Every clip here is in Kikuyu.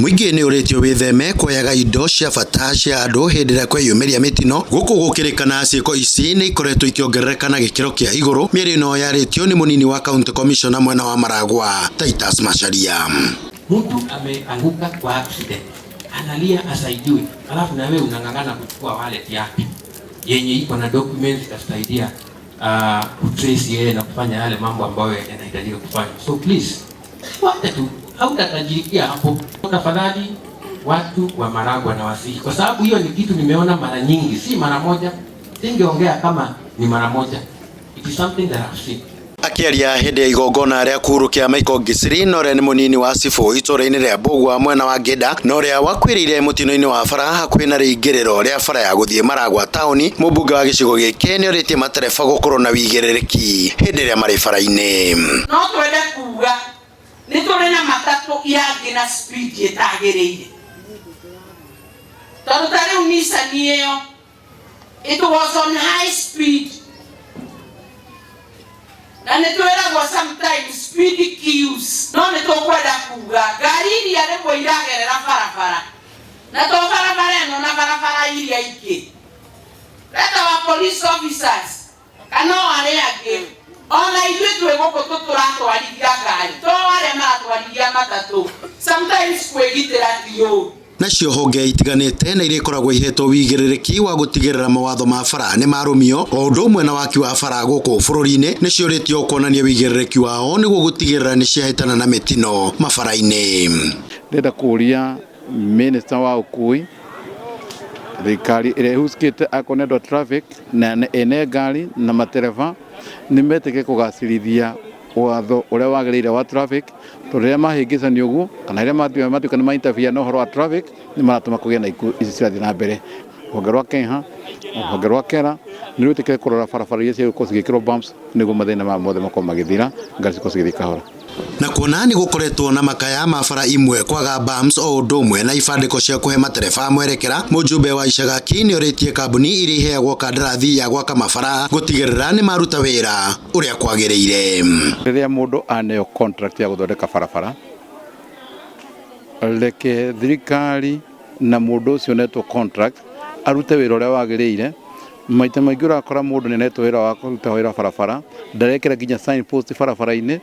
Mũingĩ nĩ ũrĩtio wĩtheme kuoyaga indo cia bata cia andũ hĩndĩ ĩrĩa kweyumĩria mĩtino gũkũ gũkĩrĩkana ciĩko ici nĩ ikoretwo ikĩongerereka na gĩkĩro kĩa igũrũ. Mĩario ĩno yarĩtio nĩ mũnini wa county commissioner mwena wa Maragwa, Titus Macharia. Mtu ameanguka kwa accident, analia asaidiwe, alafu na wewe unang'ang'ana kuchukua wallet yake yenye iko na documents itasaidia kutrace yeye na kufanya yale mambo ambayo yanahitajika kufanya. So please, wacha tu, hautatajirikia hapo. Tafadhali watu wa Maragwa na wasihi, kwa sababu hiyo ni kitu nimeona mara nyingi, si mara moja. Singeongea kama ni mara moja. It is something that I've seen. Akĩaria hĩndĩ ya igongona rĩa kũhurukia Michael Ngisiri na ũrĩa nĩ mũnini wa cibũ itũũra-inĩ rĩa Mbũgua mwena wa Ngĩnda na ũrĩa wakuĩrĩire mũtino-inĩ wa bara hakuhĩ na rĩingĩrĩro rĩa bara ya gũthiĩ Maragwa taũni, mũmbunge wa gĩcigo gĩkĩ nĩ orĩtie matereba gũkorwo na wĩigĩrĩrĩki hĩndĩ ĩrĩa marĩ bara-inĩ. No twende kuga nĩ tũrĩ na matatũ irangĩ na speed ĩtagĩrĩire, tondũ ta rĩu Nissan ĩyo, it was on high speed, na nĩ twĩragwo sometimes speed kills. No nĩ tũkwenda kuga ngari iria rĩmwe iragerera barabara, na to barabara ĩno na barabara iria ingĩ, reta wa police officers kana o arĩa angĩ, ona ithuĩ twĩ gũkũ tũtũratwarithia ngari, to arĩa maratwarithia matatũ, sometimes kwĩgitĩra ti ũru. Nacio honge itiganĩte na iria ikoragwo ihetwo wĩigĩrĩrĩki wa gũtigĩrĩra mawatho ma bara nĩ marũmio, o ũndũ ũmwe na waki wa bara gũkũ bũrũri-inĩ, nĩ ciũrĩtio kuonania wĩigĩrĩrĩki wao nĩguo gũtigĩrĩra nĩ ciahĩtana na mĩtino mabara-inĩ. Ndĩrenda kũria minister wa ũkui, thirikari ĩrĩa ĩhusikĩte akorwo nĩ andũ a traffic na ene ngari na matereba, nĩ metĩke kũgacĩrithia watho ũrĩa wagĩrĩire wa traffic, tondũ rĩrĩa mahĩngĩcanio ũguo kana rĩrĩa matuĩka nĩ ma interfere na ũhoro wa traffic, nĩ maratũma kũgĩe na ikuũ ici cirathiĩ na mbere. Rũhonge rwa KeNHA, rũhonge rwa KeRRA nĩ rwĩtĩkĩre kũrora barabara iria cigũkorwo cigĩkĩrwo bumps nĩguo mathĩna maya mothe makorwo magĩthira, ngari cikorwo cigĩthiĩ kahora. Na kuona nĩ gũkoretwo na makaya ma bara imwe kwaga bumps o ũndũ ũmwe na ibandĩko cia kũhe matereba mwerekera, mũjumbe wa Icagaki nĩ orĩtie kambuni iria iheagwo kandarathi ya gwaka mabara gũtigĩrĩra nĩ maruta wĩra ũrĩa kwagĩrĩire. Rĩrĩa mũndũ aneo contract ya gũthondeka barabara, reke thirikari na mũndũ ũcio ũnetwo contract arute wĩra ũrĩa wagĩrĩire. Maita maingĩ ũrakora mũndũ nĩ anetwo wĩra wa kũruta wĩra barabara, ndarekĩra nginya sign post barabara-inĩ,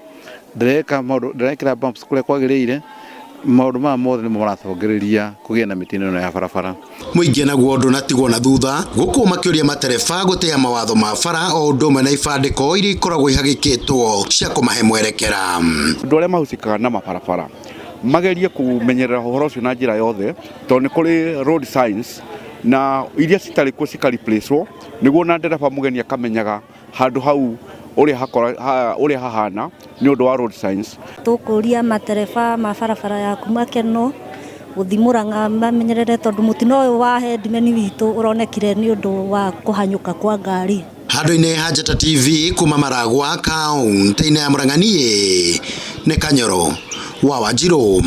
ndareka maũndũ, ndarekĩra bumps kũrĩa kwagĩrĩire. Maũndũ maya mothe nĩmo maracũngĩrĩria kũgĩa na mĩtino ĩno ya barabara. Mũingĩ naguo ndũnatigwo na thutha gũkũ makĩũria matereba gũtĩa mawatho ma bara o ũndũ ũmwe na ibandĩko iria ikoragwo ihagĩkĩtwo cia kũmahe mwerekera. Andũ arĩa mahusikaga na mabarabara magerie kũmenyerera ũhoro ũcio na njĩra yothe, tondũ nĩ kũrĩ road signs na iria citarĩ kuo cika-replacewo nĩguo na ndereba mũgeni akamenyaga handũ hau ũrĩa hakora ũrĩa hahana nĩ ũndũ wa road signs. Tũkũria matereba ma barabara ya kuma Keno gũthiĩ Mũrang'a mamenyerere, tondũ mũtino ũyũ wa headman witũ ũronekire nĩ ũndũ wa kũhanyũka kwa ngari. Handũ-inĩ ha Njata TV kuma Maragwa, kaũntĩ-inĩ ya Mũrang'a, niĩ nĩ Kanyoro wa Wanjirũ.